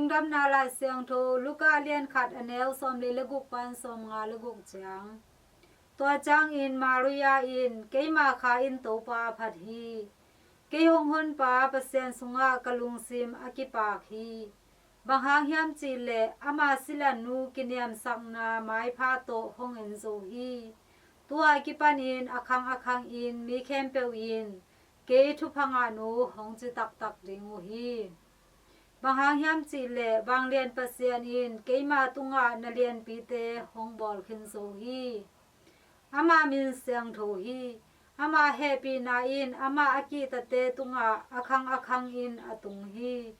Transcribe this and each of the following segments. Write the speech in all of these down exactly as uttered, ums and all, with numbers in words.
Lungdamna Lai Siangtho Luka a lian khat, a neu sawmli le guk pan sawmnga le guk ciang. Tua ciangin Maria in, "Keima kha in Topa a phat hi. Kei hong honpa Pasian sungah ka lungsim a kipak hi. Bang hang hiam cih leh ama silanu kiniamsakna maipha tawh hong en zo hi. Tua kipanin a khang a khangin mi khempeuh in kei thupha ngahnu hong ci taktak ding uh hi. Bang hang hiam cih leh vanglian Pasian in keima tungah na lianpite hong bawl khin zo hi. Ama min siangtho hi. Ama hehpihna in ama a kihtate tungah a khang a khangin a tung hi.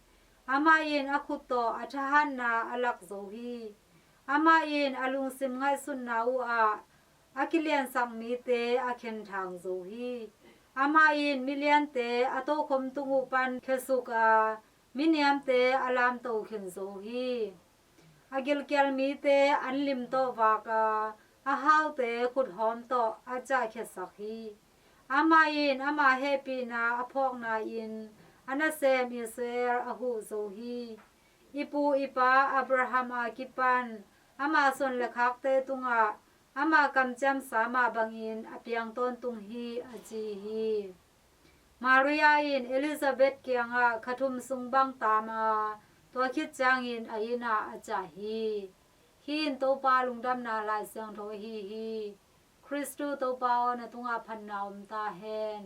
Amah in a khut tawh a thahatna a lak zo hi. Amah in a lungsim ngaihsutna uh ah a kiliansak mite a khenthang zo hi. Amah in miliante a tokhom tung uh pan khiasuk a, miniamte a lamto khin zo hi. A gilkial mite an lim tawh vak a, a haute khuthawm tawh a ciahkhiasak hi. Amah in ama hehpihna a phawkna in a nasem Israel a huh zo hi. I pu i pa Abraham a kipan ama suan le khakte tungah ama kamciamsa mah bangin a piang tawntung hi," a ci hi. Maria in Elizabeth kiangah kha thum sung bang taam a, tua khit ciangin a inn ah a ciah hi. Hih in Topa Lungdamna Lai Siangtho ahi hi. Khristu Topa aw, na tungah phatna om ta hen.